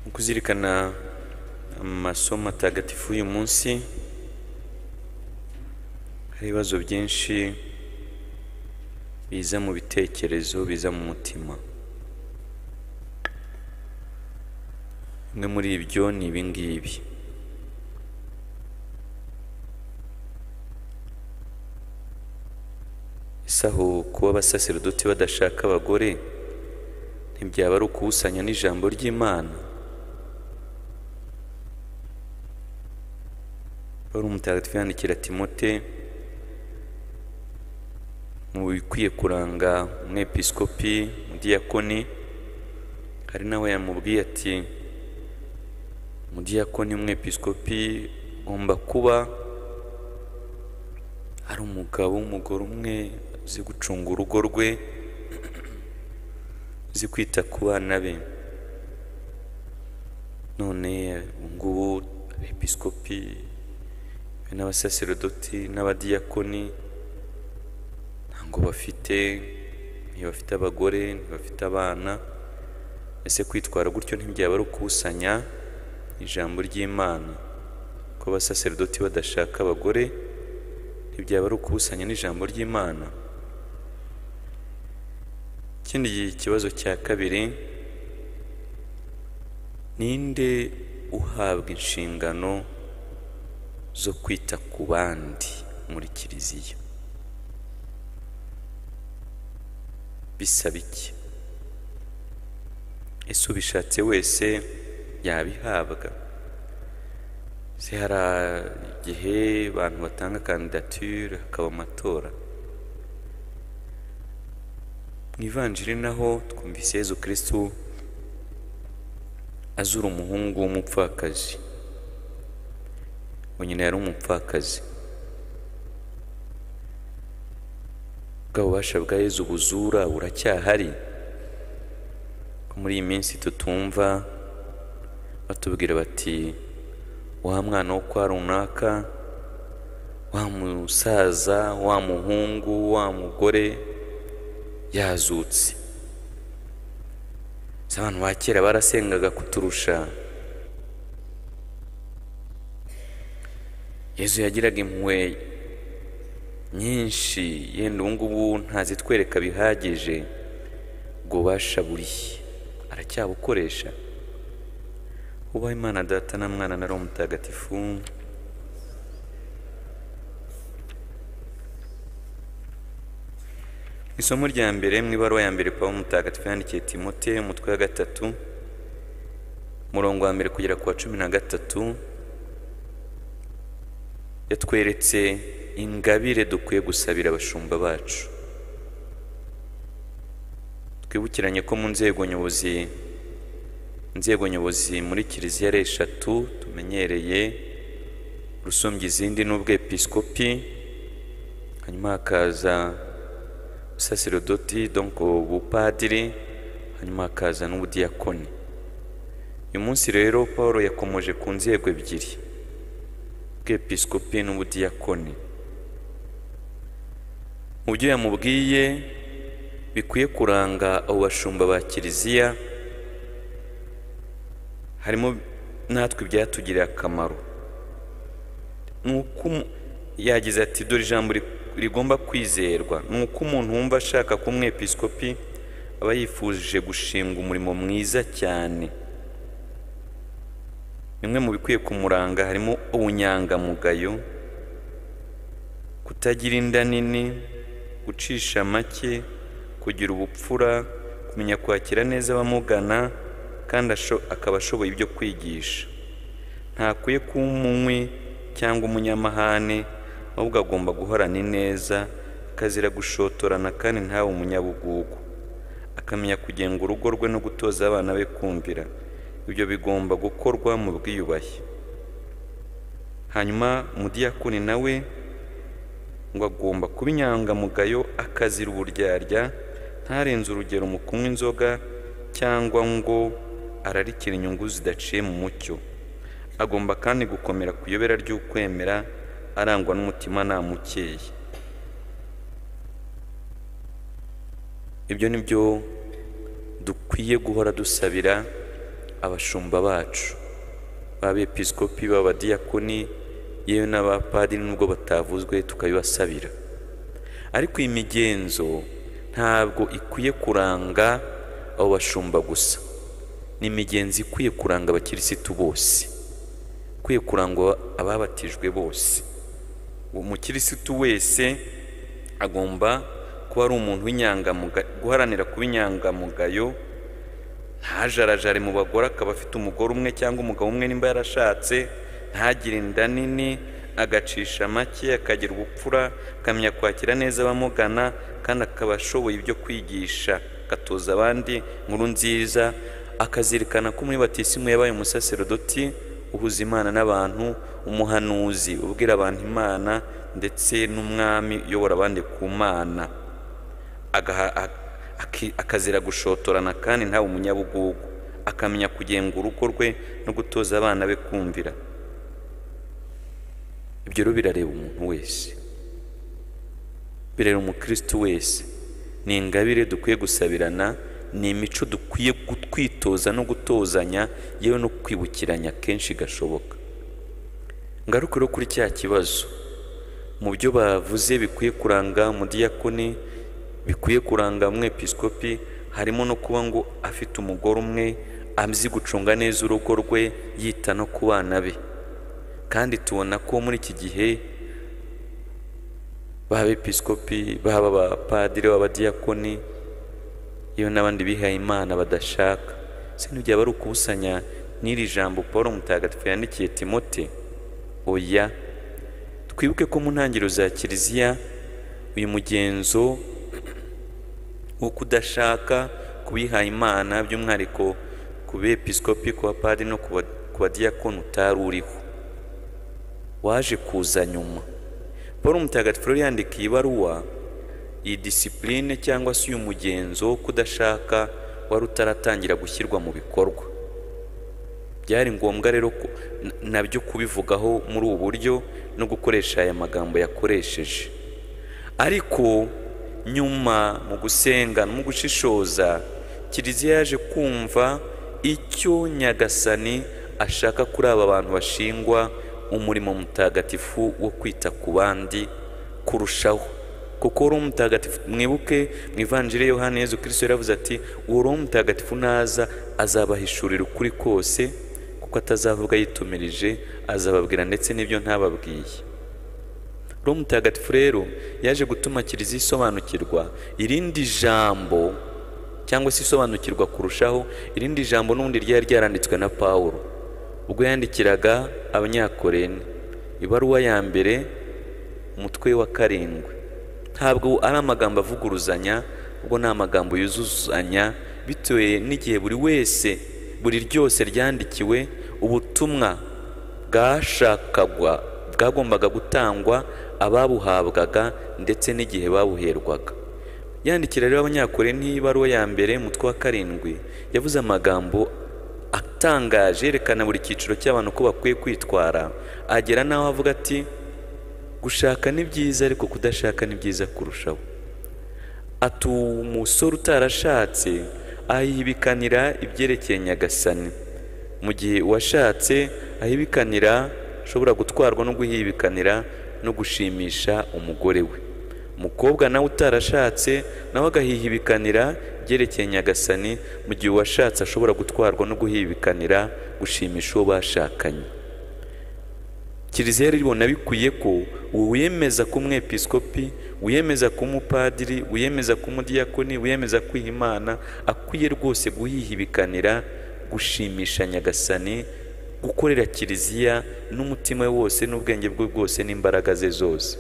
Mu kuzirikana amasomo matagatifu y'uyu munsi, hari ibibazo byinshi biza mu bitekerezo, biza mu mutima. Bimwe muri ibyo ni ibi ngibi: ese aho kuba abasaserodoti badashaka abagore ntibyaba ari ukuwusanya n'ijambo ry'Imana? Pawulo Mutagatifu yandikira Timote mu bikwiye kuranga umwepiskopi, umudiyakoni, hari nawe yamubwiye ati umudiyakoni, umwepiskopi ugomba kuba ari umugabo w'umugore umwe, uzi gucunga urugo rwe, uzi kwita ku bana be. None ngubu abepiskopi n'abasaserodoti n'abadiyakoni ntabwo bafite, ntibafite abagore, ntibafite abana. Ese kwitwara gutyo ntibyaba ari ukuwusanya ijambo ry'Imana? Ko abasaserodoti badashaka abagore ntibyaba ari ukuwusanya n'ijambo ry'Imana? Ikindi kibazo cya kabiri, ninde uhabwa inshingano zo kwita ku bandi muri Kiliziya? Bisaba iki? Ese ubishatse wese yabihabwa? Se hari igihe abantu batanga kandidatire hakaba amatora? Mu Ivanjiri naho twumvise Yezu Kristu azura umuhungu w'umupfakazi. Nyina yari umupfakazi. Bwa bubasha bwa Yezu buzura buracyahari? Ko muri iyi minsi tutumva batubwira bati wa mwana wo kwa runaka, wa musaza, wa muhungu, wa mugore yazutse. Se abantu ba kera barasengaga kuturusha. Yezu yagiraga impuhwe nyinshi, yenda ubu ngubu ntazitwereka bihagije. Ubwo bubasha burihe? Aracyabukoresha? Ubaha Imana Data na Mwana na Roho Mutagatifu. Isomo rya mbere mu ibaruwa ya mbere Pawulo Mutagatifu yandikiye Timote, umutwe wa 3, umurongo wa 1 kugera ku wa 13, yatweretse ingabire dukwiye gusabira abashumba bacu. Twibukiranye ko mu nzego nyobozi muri Kiliziya ari 3 tumenyereye: urusumbya izindi n'ubwepiskopi, hanyuma hakaza saserodoti, donc ubupadiri, hanyuma hakaza n'ubudiyakoni. Uyu munsi rero Pawulo yakomoje ku nzego ebyiri, ubwepiskopi n'ubudiyakoni. Mu byo yamubwiye bikwiye kuranga abo bashumba ba Kiliziya harimo natwe ibyatugiriye akamaro. Nuko yagize ati dore ijambo rigomba kwizerwa, nuko umuntu wumva ashaka kuba umwepiskopi aba yifuje gushinga umurimo mwiza cyane. Bimwe mu bikwiye kumuranga harimo ubunyangamugayo, kutagira inda nini, gucisha make, kugira ubupfura, kumenya kwakira neza abamugana, kandi akaba ashoboye ibyo kwigisha. Ntakwiye kuba umunywi cyangwa umunyamahane, ahubwo agomba guhorana ineza, akazira gushotorana kandi ntabe umunyabugugu, akamenya kugenga urugo rwe no gutoza abana be kumvira. Ibyo bigomba gukorwa mu bwiyubahe. Hanyuma umudiyakoni nawe ngo agomba kuba inyangamugayo, akazira uburyarya, ntarenze urugero mu kunywa inzoga cyangwa ngo ararikira inyungu zidaciye mu mucyo. Agomba kandi gukomera ku iyobera ry'ukwemera, arangwa n'umutimanama ukeye. Ibyo ni byo dukwiye guhora dusabira abashumba bacu, b'abepiskopi, b'abadiyakoni, yewe n'abapadiri nubwo batavuzwe tukabibasabira. Ariko iyi migenzo ntabwo ikwiye kuranga abo bashumba gusa, ni imigenzo ikwiye kuranga abakirisitu bose, ikwiye kurangwa ababatijwe bose. Umukirisitu wese agomba kuba ari umuntu w'inyangamugayo, guharanira kuba inyangamugayo, ntajarajare mu bagore, akaba afite umugore umwe cyangwa umugabo umwe nimba yarashatse, ntagire inda nini, agacisha make, akagira ubupfura, akamenya kwakira neza abamugana, kandi akaba ashoboye ibyo kwigisha, agatoza abandi inkuru nziza, akazirikana ko muri batisimu yabaye umusaserodoti uhuza Imana n'abantu, umuhanuzi ubwira abantu Imana, ndetse n'umwami uyobora abandi ku Mana. Akazira gushotorana kandi ntawe umunyabugugu, akamenya kugenga urugo rwe no gutoza abana be kumvira. Ibyo rero birareba umuntu wese, birareba umukristo wese. Ni ingabire dukwiye gusabirana, ni imico dukwiye kwitoza no gutozanya, yewe no kwibukiranya kenshi gashoboka. Ngaruke rero kuri cya kibazo, mu byo bavuze bikwiye kuranga umudiyakoni, bikwiye kuranga umwepiskopi, harimo no kuba ngo afite umugore umwe, azi gucunga neza urugo rwe, yita no ku bana be. Kandi tubona ko muri iki gihe baba episkopi, baba abapadiri, b'abadiyakoni, yewe n'abandi bihaye Imana badashaka. Se ntibyaba ari ukubusanya n'iri jambo Paul Mutagatifu yandikiye Timote? Oya. Twibuke ko mu ntangiriro za Kiliziya uyu mugenzo wo kudashaka kubihaye Imana, by'umwihariko ku bepiskopi, ku bapadiri no ku badiyakoni, utari uriho, waje kuza nyuma. Paul Mutagatifu rero yandikiye ibaruwa iyi disipurine cyangwa se uyu mugenzo wo kudashaka wari utaratangira gushyirwa mu bikorwa. Byari ngombwa rero nabyo kubivugaho muri ubu buryo no gukoresha aya magambo yakoresheje. Ariko nyuma mu gusenga no mu gushishoza, Kiliziya yaje kumva icyo Nyagasani ashaka kuri aba bantu bashingwa umurimo mutagatifu wo kwita ku bandi kurushaho. Kuko Roho Mutagatifu, mwibuke mu Ivanjiri Yohana, Yezu Kristo yaravuze ati uwo Roho Mutagatifu naza azabahishurira ukuri kose, kuko atazavuga yitumirije, azababwira ndetse n'ibyo ntababwiye. Roho Mutagatifu rero yaje gutuma Kiliziya isobanukirwa irindi jambo, cyangwa se isobanukirwa kurushaho irindi jambo n'ubundi ryari ryaranditswe na Pawulo ubwo yandikiraga Abanyakorene ibaruwa ya mbere umutwe wa 7. Ntabwo ari amagambo avuguruzanya, ubwo ni amagambo yuzuzanya bitewe n'igihe buri wese, buri ryose ryandikiwe, ubutumwa bwashakagwa bwagombaga gutangwa, ababuhabwaga ndetse n'igihe babuherwaga. Yandikira rero Abanyakorene ibaruwa ya mbere umutwe wa 7, yavuze amagambo atangaje yerekana buri cyiciro cy'abantu ko bakwiye kwitwara, agera naho avuga ati gushaka ni byiza ariko kudashaka ni byiza kurushaho. Ati umusore utarashatse ahibikanira ibyerekeye Nyagasani, mu gihe uwashatse ahibikanira ashobora gutwarwa no guhibikanira no gushimisha umugore we. Umukobwa nawe utarashatse nawe agahihibikanira ibyerekeye Nyagasani, mu gihe uwashatse ashobora gutwarwa no guhibikanira gushimisha uwo bashakanye. Kiliziya rero ibona bikwiye ko uwiyemeza ku mwepiskopi, wiyemeza ku mupadiri, wiyemeza ku mudiyakoni, wiyemeza kwiha Imana, akwiye rwose guhihibikanira gushimisha Nyagasani, gukorera Kiliziya n'umutima we wose n'ubwenge bwe bwose n'imbaraga ze zose.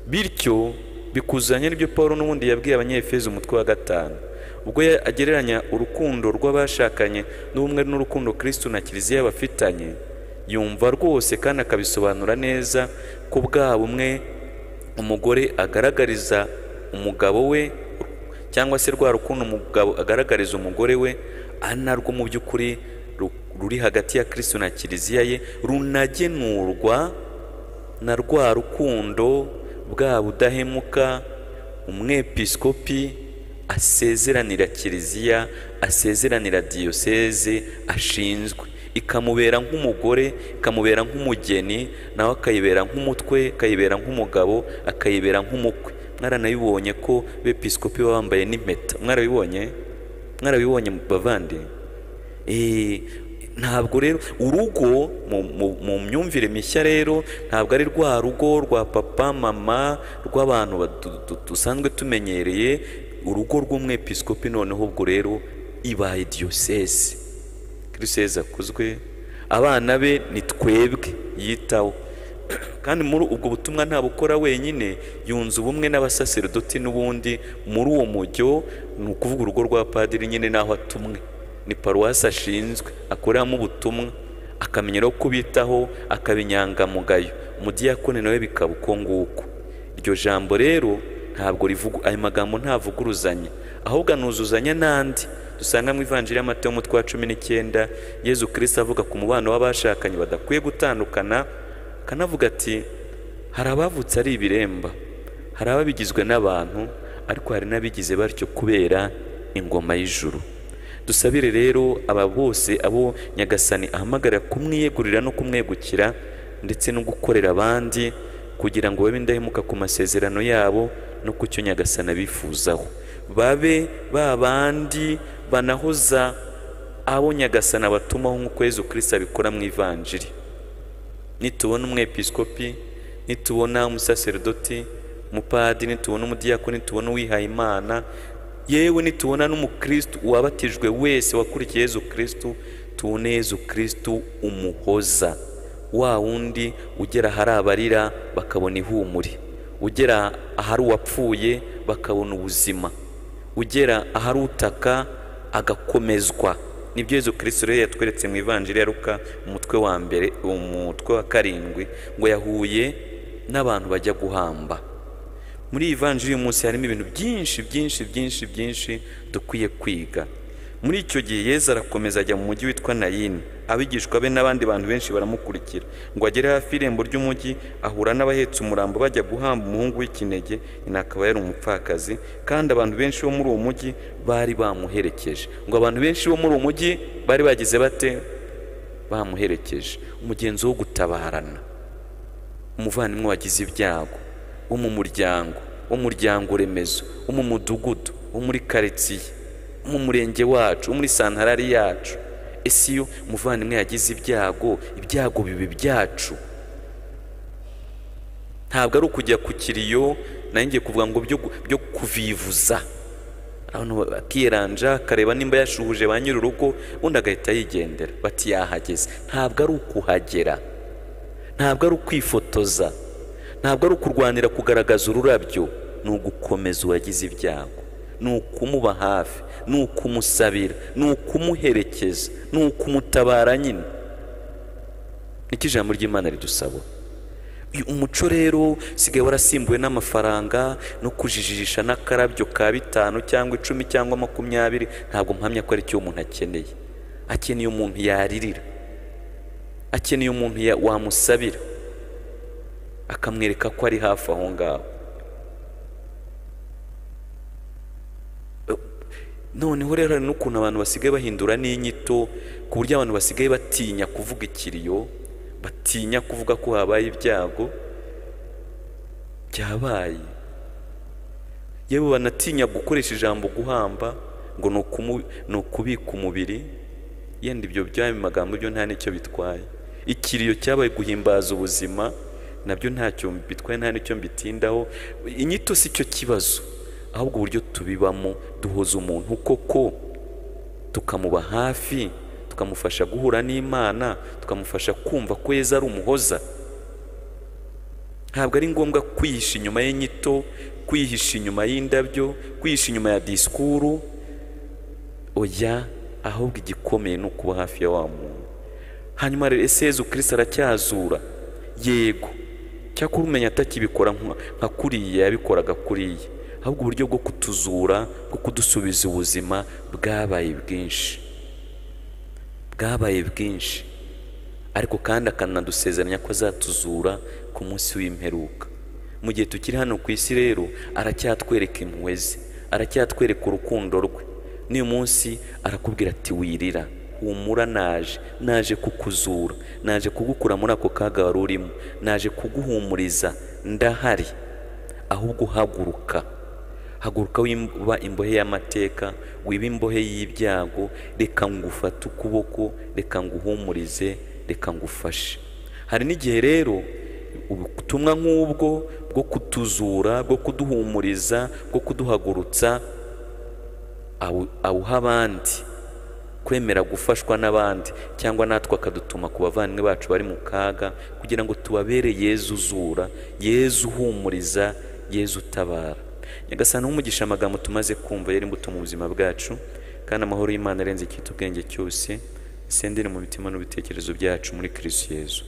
Bityo bikuzanya n'ibyo Paul n'ubundi yabwiye Abanyefeso umutwe wa 5, ubwo agereranya urukundo rw'abashakanye n'ubumwe n'urukundo Kristo na Kiliziya bafitanye. Yumva rwose kandi akabisobanura neza ko bwa bumwe umugore agaragariza umugabo we, cyangwa se rwa rukundo umugabo agaragariza umugore we, ari narwo mu by'ukuri ruri hagati ya Kristo na Kiliziya ye, runagenurwa na rwa rukundo bwa budahemuka umwepiskopi asezeranira Kiliziya, asezeranira diyoseze ashinzwe, ikamubera nk'umugore, ikamubera nk'umugeni, nawe akayibera nk'umutwe, akayibera nk'umugabo, akayibera nk'umukwe. Mwaranabibonye ko bepiskopi baba bambaye n'impeta, mwarabibonye? Mwarabibonye bavandi? Ntabwo rero urugo mu myumvire mishya rero ntabwo ari rwa rugo rwa papa mama rw'abantu dusanzwe tumenyereye. Urugo rw'umwepiskopi noneho ubwo rero ibaye diyoseze. Kristo akuzwe, abana be ni twebwe yitaho, kandi muri ubwo butumwa ntabukora wenyine, yunze ubumwe n'abasaserdoti n'ubundi muri uwo mujyo. Ni ukuvuga urugo rwa padiri nyine naho atumwe, ni paruwasi ashinzwe akoreramo ubutumwa, akamenyera kubitaho, akaba inyangamugayo. Umudiyakoni nawe bikaba uko nguko. Iryo jambo rero ntabwo rivuga, ayo magambo ntavuguruzanya, ahubwo anuzuzanya n'andi dusanga mu Ivanjiri ya Matayo umutwe wa 19, Yezu Kristo avuga ku mubano w'abashakanye badakwiye gutandukana, akanavuga ati hari abavutse ari ibiremba, hari ababigizwe n'abantu, ariko hari n'abigize batyo kubera ingoma y'ijuru. Dusabire rero aba bose abo Nyagasani ahamagarira kumwiyegurira no kumwegukira ndetse no gukorera abandi, kugira ngo babe indahemuka ku masezerano yabo no ku cyo Nyagasani abifuzaho, babe babandi banahoza abo Nyagasani abatumaho nk'uko Yezu Kristo abikora mu Ivanjiri. Nitubona umwepiskopi, nitubona umusaserdoti, umupadiri, nitubona umudiyakoni, nitubona uwihaye Imana, yewe nitubona n'umukristo wabatijwe wese wakurikiye Yezu Kristo, tubone Yezu Kristo umuhoza, wa wundi ugera ahari abarira bakabona ihumure, ugera ahari uwapfuye bakabona ubuzima, ugera ahari utaka agakomezwa. Nibyo Yezu Kristo rero yatweretse mu Ivanjiri ya Luka umutwe wa 1, umutwe wa 7, ngo yahuye n'abantu bajya guhamba. Muri iyi Ivanjiri y'uyu munsi harimo ibintu byinshi byinshi byinshi byinshi dukwiye kwiga. Muri icyo gihe Yezu arakomeza ajya mu mujyi witwa Nayini, abigishwa be n'abandi bantu benshi baramukurikira. Ngo agere hafi y'irembo ry'umujyi, ahura n'abahetse umurambo bajya guhamba umuhungu w'ikinege, nyina akaba yari umupfakazi, kandi abantu benshi bo muri uwo mujyi bari bamuherekeje. Ngo abantu benshi bo muri uwo mujyi bari bagize bate? Bamuherekeje. Umugenzo wo gutabarana, umuvandimwe wagize ibyago, wo mu muryango, wo mu muryango remezo, wo mu mudugudu, wo muri karitsiye, mu murenge wacu, wo muri santarari yacu. Ese iyo umuvandimwe yagize ibyago, ibyago bibi byacu, ntabwo ari ukujya ku kiriyo, nanjye kuvuga ngo byo kuvivuza, abantu bakiranja akareba nimba yashuhuje ba nyir'urugo, undi agahita yigendera bati yahageze. Ntabwo ari ukuhagera, ntabwo ari ukwifotoza, ntabwo ari ukurwanira kugaragaza ururabyo, ni ugukomeza uwagize ibyago, ni ukumuba hafi, ni ukumusabira, ni ukumuherekeza, ni ukumutabara nyine. Niki ijambo ry'Imana ridusaba. Umuco rero sigaye warasimbuwe n'amafaranga no kujijisha n'akarabyo ka 5 cyangwa 10 cyangwa 20. Ntabwo mpamya ko ari cyo umuntu akeneye. Akeneye umuntu yaririra, akeneye umuntu wamusabira, akamwereka ko ari hafi aho ngaho. Noneho rero hari n'ukuntu abantu basigaye bahindura n'inyito, ku buryo abantu basigaye batinya kuvuga ikiriyo, batinya kuvuga ko habaye ibyago byabaye, yewe banatinya gukoresha ijambo guhamba ngo ni ukubika umubiri. Yenda ibyo by'ayo magambo byo nta n'icyo bitwaye. Ikiriyo cyabaye guhimbaza ubuzima, nabyo ntacyo bitwaye, nta n'icyo mbitindaho. Inyito si cyo kibazo, ahubwo uburyo tubibamo, duhoza umuntu koko, tukamuba hafi, tukamufasha guhura n'Imana, tukamufasha kumva ko Yezu ari umuhoza. Ntabwo ari ngombwa kwihisha inyuma y'inyito, kwihisha inyuma y'indabyo, kwihisha inyuma ya disikuru. Oya, ahubwo igikomeye ni ukuba hafi ya wa muntu. Hanyuma rero ese Yezu Kristo aracyazura? Yego, cyakora umenya atakibikora nka kuriya yabikoraga kuriya, ahubwo uburyo bwo kutuzura, bwo kudusubiza ubuzima bwabaye bwinshi, bwabaye bwinshi. Ariko kandi akanadusezeranya ko azatuzura ku munsi w'imperuka. Mu gihe tukiri hano ku isi rero aracyatwereka impuhwe ze, Aracyatwereka urukundo rwe. N'uyu munsi arakubwira ati wirira, humura, naje kukuzura, naje kugukura muri ako kaga wari urimo, naje kuguhumuriza, ndahari. Ahubwo haguruka, haguruka wiba imbohe y'amateka, wiba imbohe y'ibyago, reka ngufate ukuboko, reka nguhumurize, reka ngufashe. Hari n'igihe rero ubutumwa nk'ubwo bwo kutuzura, bwo kuduhumuriza, bwo kuduhagurutsa, awuha abandi, kwemera gufashwa n'abandi, cyangwa natwe akadutuma ku bavandimwe bacu bari mu kaga, kugira ngo tubabere Yezu uzura, Yezu uhumuriza, Yezu utabara. Nyagasani umugisha amagambo tumaze kumva yari imbuto mu buzima bwacu, kandi amahoro y'Imana arenze icyitwa ubwenge cyose, sendere mu mitima n'ibitekerezo byacu muri Kristo Yezu.